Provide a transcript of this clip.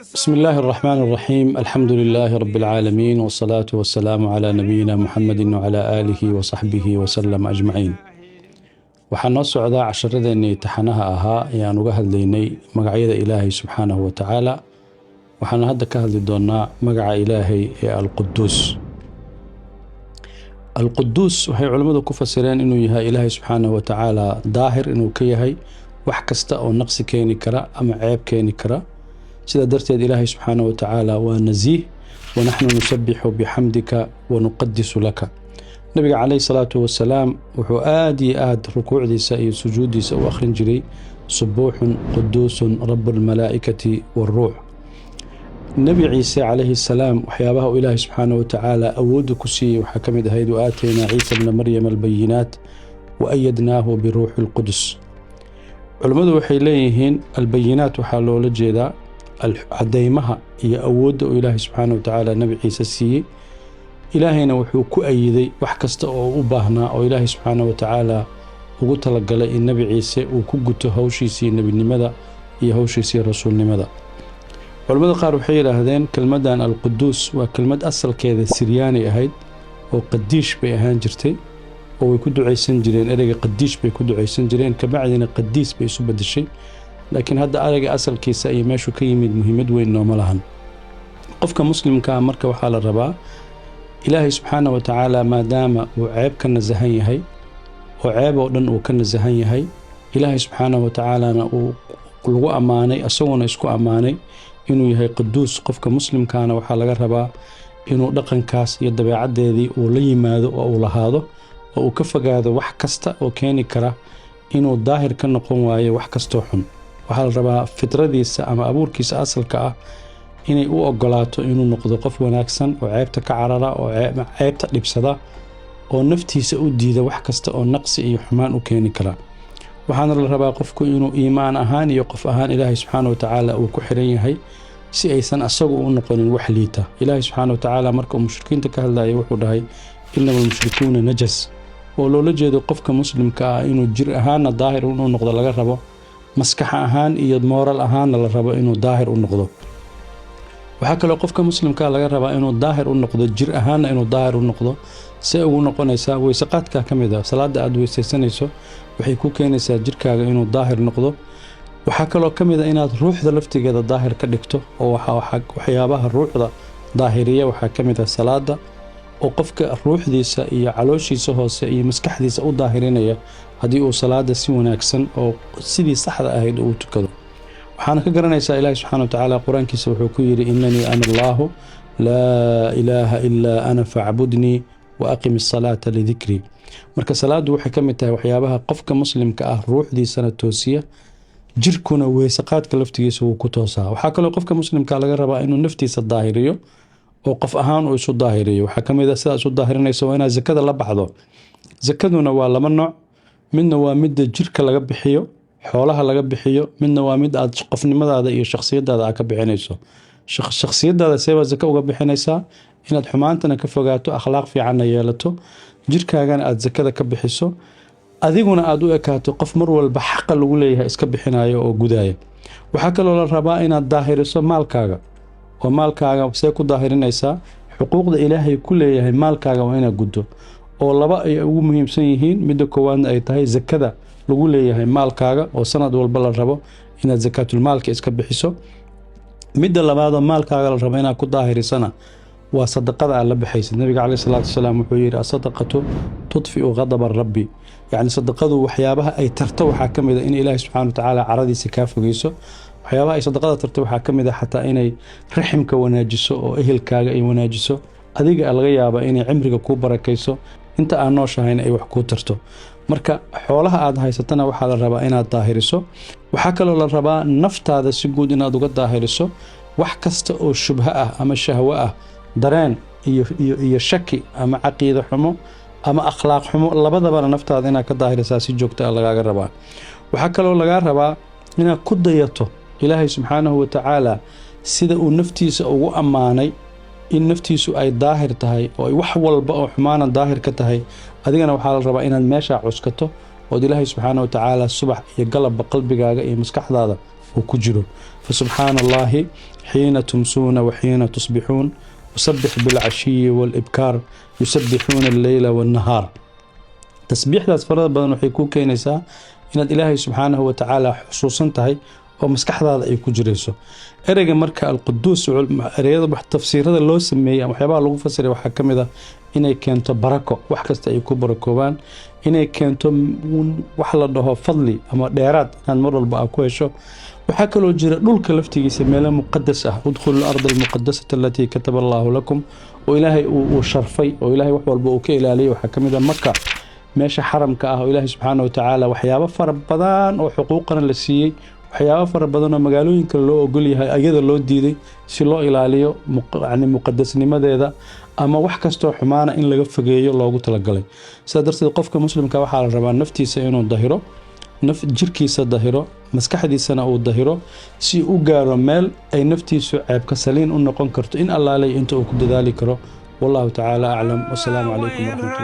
بسم الله الرحمن الرحيم، الحمد لله رب العالمين، والصلاة والسلام على نبينا محمد وعلى آله وصحبه وسلم أجمعين. Waxaa noo socdaa casharadeenii taxanaha ahaa ee aan uga hadlaynay magacyada Ilaahay subxaanahu wa tacaala. Waxaana hadda ka hadli doonaa magaca Ilaahay ee Alquduus. Alquduus waxay culimmadu ku fasireen inuu yahay Ilaahay subxaanahu wa tacaala daahir inuu ka yahay wax kasta oo naqsi keeni kara ama ceeb keeni kara. Sidaa darteed Ilaahay subxaanahu wa tacaala waa nasiih. Wanaxnu nusabixu bixamdika wanuqadisu laka. Nabiga calayhi salaatu wasalaam wuxuu aada iyo aada rukuucdiisa iyo sujuuddiisa u akhrin jiray subuuxun quduusun rabu lmalaa'ikati waaruux. Nebi Ciise calayhi salaam waxyaabaha uu Ilaahay subxaanahu wa tacaala awoodda ku siiyey waxaa ka mid ahayd: wa aataynaa Ciisa bna Maryam albayinaat wa ayadnaahu biruuxi lqudus. Culimmadu waxay leeyihiin albayinaat waxaa loola jeedaa cadeymaha iyo awoodda uu Ilaahay subxaanahu wa tacaala Nebi Ciise siiyey. Ilaahayna wuxuu ku ayiday wax kasta oo u baahnaa oo Ilaahay subxaanahu wa tacaala ugu talagalay in Nebi Ciise uu ku guto hawshiisii nebinimada iyo hawshiisii rasuulnimada. Culimmada qaar waxay yidhaahdeen kelmaddan Alquduus waa kelmad asalkeeda Siryaani ahayd oo qadiish bay ahaan jirtay oo way ku ducaysan jireen. Ereyga qadiish bay ku ducaysan jireen, kabacdina qadiis bay isu bedeshay. Laakiin hadda ereyga asalkiisa iyo meeshuu ka yimid muhiimad weyn nooma lahan. Qofka muslimkaa marka waxaa la rabaa, Ilaahay subxaana wa tacaala maadaama uu ceeb ka nasahan yahay oo ceeb oo dhan uu ka nasahan yahay, Ilaahay subxaana wa tacaalana uu lagu ammaanay, isaguna isku ammaanay inuu yahay quduus, qofka muslimkaana waxaa laga rabaa inuu dhaqankaas iyo dabeecaddeedii uu la yimaado oo uu lahaado oo uu ka fogaado wax kasta oo keeni kara inuu daahir ka noqon waayo wax kastoo xun. Waxaa la rabaa fitradiisa ama abuurkiisa asalka ah inay u ogolaato inuu noqdo qof wanaagsan oo ceebta ka carara oo ceebta dhibsada oo naftiisa u diida wax kasta oo naqsi iyo xumaan u keeni kara. Waxaana la rabaa qofku inuu iimaan ahaan iyo qof ahaan Ilaahay subxaana wa tacaala uu ku xiran yahay, si aysan asagu u noqonin wax liita. Ilaahay subxaana wa tacaala marka uu mushrikiinta ka hadlaya wuxuu dhahay: innama almushrikuuna najas, oo loola jeedo qofka muslimka ah inuu jir ahaanna daahir inuu noqdo laga rabo, maskax ahaan iyo mooral ahaanna la rabo inuu daahir u noqdo. Waxaa kaloo qofka muslimka laga rabaa inuu daahir u noqdo jir ahaanna inuu daahir u noqdo. See ugu noqonaysaa? Weysaqaadka ka mid ah. Salaada aad weysaysanayso waxay ku keenaysaa jirkaaga inuu daahir noqdo. Waxaa kaloo ka mid a inaad ruuxda laftigeeda daahir ka dhigto, oo waxyaabaha ruuxda daahiriya waxaa ka mid ah salaada, oo qofka ruuxdiisa iyo calooshiisa hoose iyo maskaxdiisa u daahirinaya haddii uu salaada si wanaagsan oo sidii saxda ahayd uu tukado. Waxaana ka garanaysaa, Ilaahi subxana wa tacaala qur-aankiisa wuxuu ku yidhi: inanii ana allaahu laa ilaaha ilaa ana facbudnii wa aqim asalaata lidikrii. Marka salaaddu waxay ka mid tahay waxyaabaha qofka muslimka ah ruuxdiisana toosiya, jirkuna weysaqaadka laftigiisa wuu ku toosaa. Waxaa kaloo qofka muslimka laga rabaa inuu naftiisa daahiriyo oo qof ahaan uu isu daahiriyo. Waxaa ka mid a sidaa isu daahirinaysa waa inaad zakada la baxdo. Zakaduna waa laba nooc: midna waa midda jirka laga bixiyo, xoolaha laga bixiyo, midna waa mid aad qofnimadaada iyo shakhsiyadaada aad ka bixinayso. Shakhsiyadaada seebaa zaka uga bixinaysaa? Inaad xumaantana ka fogaato, akhlaaq fiicanna yeelato, jirkaagana aad zakada ka bixiso, adiguna aada u ekaato qof mar walba xaqa lagu leeyahay iska bixinayo oo gudaaya. Waxaa kaloo la rabaa inaad daahiriso maalkaaga. Oo maalkaaga see ku daahirinaysaa? Xuquuqda Ilaahay ku leeyahay maalkaaga waa inaad guddo, oo laba ay ugu muhiimsan yihiin. Midda koowaadna ay tahay zakada lagu leeyahay maalkaaga, oo sanad walba la rabo inaad zakaatulmaalka iska bixiso. Midda labaadoo maalkaaga la rabo inaad ku daahirisana waa sadaqada aad la baxaysid. Nabiga caleyhi salaatu wasalaam wuxuu yidhi: asadaqatu tudfiu qadaba rabbi. Yacni sadaqadu waxyaabaha ay tarto waxaa ka mid a in Ilaahi subxana wa tacaala caradiisa kaa fogeyso. Waxyaabaha ay sadaqada tarto waxaa ka mid a xataa inay raximka wanaajiso oo ehelkaaga ay wanaajiso. Adiga laga yaaba inay cimriga kuu barakayso, inta aad nooshahayna ay wax kuu tarto. Marka xoolaha aad haysatana waxaa la rabaa inaad daahiriso. Waxaa kaloo la rabaa naftaada si guud inaad uga daahiriso wax kasta oo shubho ah ama shahwo ah, dareen iyo shaki ama caqiide xumo ama akhlaaq xumo. Labadabana naftaada inaad ka daahirisaa si joogta ah lagaaga rabaa. Waxaa kaloo lagaa rabaa inaad ku dayato Ilaahay subxaanahu wa tacaala sida uu naftiisa ugu ammaanay in naftiisu ay daahir tahay oo ay wax walba oo xumaana daahir ka tahay. Adigana waxaa la rabaa inaad meeshaa cuskato ood Ilaahay subxaana wa tacaala subax iyo galabba qalbigaaga iyo maskaxdaada Uu ku jiro. Fasubxaana Allahi xiina tumsuuna waxiina tusbixuun, wasabbix bilcashiyi waalibkaar, yusabbixuuna alleyla waannahaar. Tasbiixdaas farada badan waxay kuu keenaysaa inaad Ilaahay subxaanahu watacaala xusuusan tahay oo maskaxdaada ay ku jirayso. Ereyga marka Alquduus, ereyada tafsiirada loo sameeyey ama waxyaabaha lagu fasiray waxaa ka mid ah inay keento barako, wax kasta ay ku barakoobaan, inay keento wax la dhaho fadli ama dheeraad inaad mar walba aa ku hesho. Waxaa kaloo jira dhulka laftigiisa meelo muqadas ah, udkhulu larda almuqadasata alatii kataba Allahu lakum, oo Ilaahay uu sharfay oo Ilaahay wax walba uu ka ilaaliyay. Waxaa ka mid ah Maka, meesha xaramka ah, oo Ilaahay subxaana watacaala waxyaabo fara badan oo xuquuqana la siiyey, waxyaabo fara badan oo magaalooyinka loo ogol yahay ayada loo diiday, si loo ilaaliyo yani muqadasnimadeeda ama wax kastoo xumaana in laga fogeeyo loogu talagalay. Sidaa darteed qofka muslimka waxaa la rabaa naftiisa inuu dahiro, naf jirkiisa dahiro, maskaxdiisana uu dahiro, si u gaaro meel ay naftiisu ceebka saliin u noqon karto in Allaalay inta uu ku dadaali karo. Wallahu tacaala aclam, wasalaamu calaykum waraxmatullah.